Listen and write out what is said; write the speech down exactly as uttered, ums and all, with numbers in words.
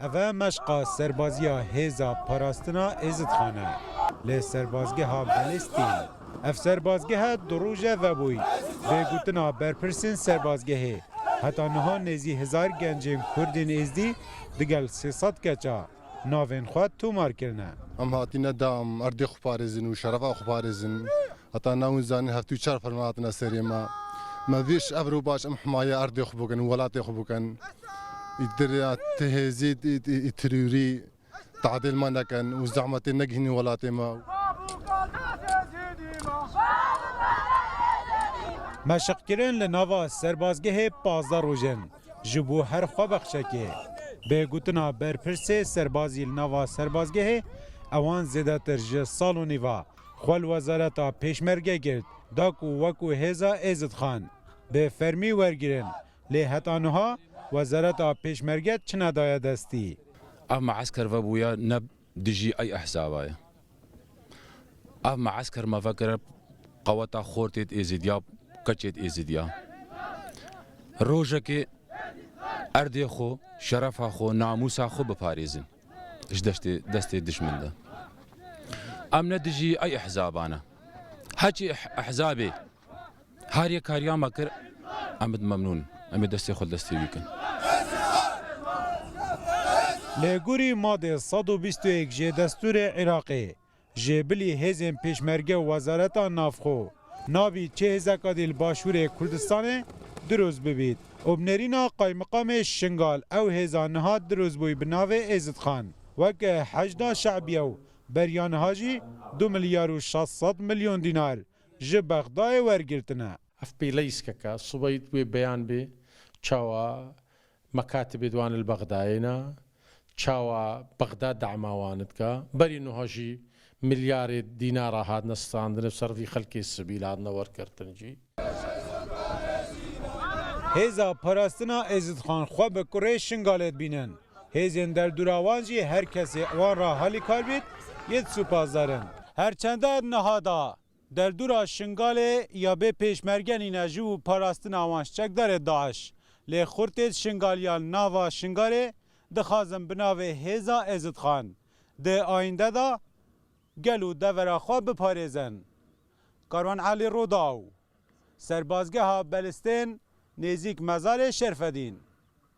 Eve meşqa serbaziya hêza parastina Êzidxan e. Li serbazgeha Belistîn. Ev serbazgehe du roje vebûy. Bê gotina berpirsên serbazgehê, heta niha nêzî hezar gencên Kurdên Êzdî digel sê sed keça navên xwe tomar kirine. Em hatine da em erdê xwe parêzin û şerefa xwe parêzin. Heta na win zanîn heftê û çar ferman hatine serê me. Me vêş ev ro baş em himaye erdê xwe bikin û welatê xwe bikin. Îdir ya ti hêzî, ti, ti, ti terorî tadêl me nekin û zehmetê negihînin welatê me. Meşqkirin li nava serbazgehê pazdeh roj in. Ji bo her xwebexşekê. Bê gotina berpirsê serbazî li nava serbazgehê, ewan zêdetir ji sal û nîva xwe li Wezareta Pêşmerge girt, da ku wekû hêza Êzidxan bi fermî wergirin, lê heta niha Wezareta Pêşmerge çi nedaye destî. Ev meesker vebûye ne dijî ey ehzaba ye. Ev meesker me vekire qeweta xortêt Êzidiya, keçêt Êzidiya. Rojekê erdê xwe, şerefa xwe, namûsa xwe biparêzin ji destê, destê dijmin de. Em ne dijî ey ehzaban e. Heçî eh-, ehzabê her yek kariya me kir, em id memnûn. Em ê destê xwe li destê wî kin. Li gorî madê sed û bîst û yek jê destûrê Iraqê, jê bilî hêzên pêşmerge û wezareta navxwe, navî çi hêzeka dî li başûrê Kurdistanê dirûst bibît û bi nêrîna qaymiqamê Şingal ew hêza niha dirûst bûy bi navê Êzidxan. Weke Hecda Şebiye û beriya niha jî du milyar û şeş sed milyon dînar ji Bexdayê wergirtine. Ev pêleyîskeke sibeyî wê beyan bê çawa mekatibê di wan li Bexdayê ne, çawa Bexda dema wan dike. Berî niha jî milyarê dînara hatine standin û ser vî xelkê sivîl hatine wergirtin jî. Hêza parastina Êzidxan xwe bi kurê Şingalê dibînin. Hêzên derdora wan jî her kesê wan re halîkar bît, yê disopazdar in. Her çende niha da derdora Şingalê ya bê pêşmerge nîne ji bo parastina wan ji çekdarê DAIŞ. Lê xurtêt Şingaliyan nava Şingalê dixwazin bi navê hêza Êzidxan di ayînde de gel û devera xwe biparêzin. Karwan Elî Rodaw, serbazgeha Belistên nêzîk mezarê Şerfedîn.